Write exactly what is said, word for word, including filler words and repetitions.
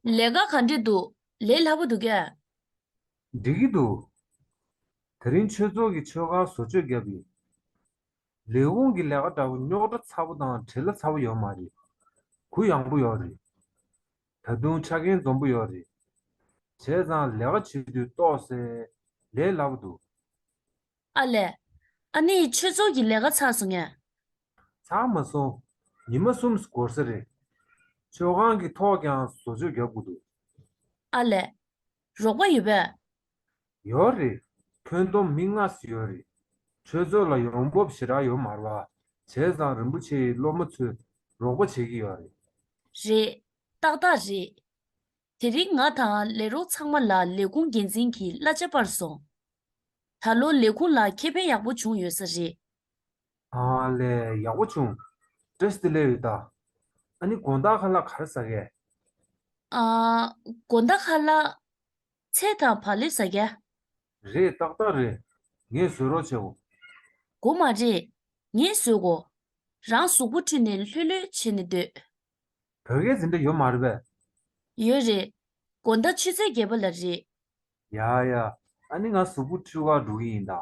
ལས་ཀ་ག་འདྲས་འདུག་ལས་སླ་པོ་འདུག་གས། འགྲིག་གི་འདུག་དེ་རིང་ཆོས་ཚོགས་ཀྱི་མཆོད་ཁང་བཟོ་བཅོས་བརྒྱབ་ཡིན། ལས་ཁུངས་ཀྱི་ལས་ཀ་འདྲ་བོ་རྙོག་དྲ་ཚ་པོ་དང་བྲེལ་བ་ཚ་པོ་ཡོད་མ་རེད། གུ་ཡངས་པོ་ཡོད་རེད། ད་དུང་ཆ་རྐྱེན་འཛོམས་པོ་ཡོད་རེད། བྱས་ཙང་ལས་ཀ་བྱེད་དུས་ཏོག་ཙེ་ལས་སླ་པོ་འདུག་ཨ་ལས། ཨ་ནི་ཆོས་ཚོགས་ཀྱི་ལས་ཀ་ཚར་སོང་ངས། ཚར་མ་སོང་། ཉི་མ་གསུམ་འགོར་ས་རེད། མཆོད་ཁང་གི་ཐོག་ཀྱང་བཟོ་བཅོས་རྒྱག་དགོས་འདུག་ཨ་ལས། རོགས་པ་ཡོད་པས། ཡོད་རེད། ཁྱོན་བསྡོམས་མི་ལྔ་ཙམ་ཡོད་རེད། ཆོས་ཚོགས་ལ་ཡོང་འབབ་ཞེ་དྲག་ཡོད་མ་རེད་པ། བྱས་ཙང་རིན་པོ་ཆེ་ཡི་སློབ་མ་ཚོས་རོགས་པ་བྱེད་ཀྱི་ཡོད་རེད། རེད། ཏག་ཏག་རེད། དེ་རིང་ང་དང་ལས་རོགས་ཚང་མ་ལ་ལས་ཁུངས་འགན་འཛིན་གྱིས་གླ་ཆ་སྤར་སོང་། ད་ལོ་ལས་ཁུངས་ལ་ཁེ་ཕན་ཡག་པོ་བྱུང་ཡོད་ས་རེད། ཨ་ལས། ཡག་པོ་བྱུང་། བཀྲ་ཤིས་བདེ་ལེགས་ཡོད་ད། ཨ་ནི་དགོང་དག་ཁ་ལག་ག་རེ་ཟ་གས། ཨ། དགོང་དག་ཁ་ལག་ཚལ་དང་བག་ལེབ་ཟ་རྒྱུ། རེད། ཏག་ཏག་རེད། ངས་བཟོས་རོགས་བྱེད་གོ། དགོས་མ་རེད། ངས་བཟོས་གོ། རང་གཟུགས་པོ་འཁྲུད་ནས་ལྷོད་ལྷོད་བྱས་ནས་སྡོད། བོད་སྐད་འཛིན་གྲྭ་ཡོད་མ་རེད་པས། ཡོད་རེད། དགོང་དག་ཆུ་ཚོད་བརྒྱད་པ་ལ་རེད། ཡ་ཡ། ཨ་ནི་ང་གཟུགས་པོ་འཁྲུད་གར་འགྲོ་གི་ཡིན་ད།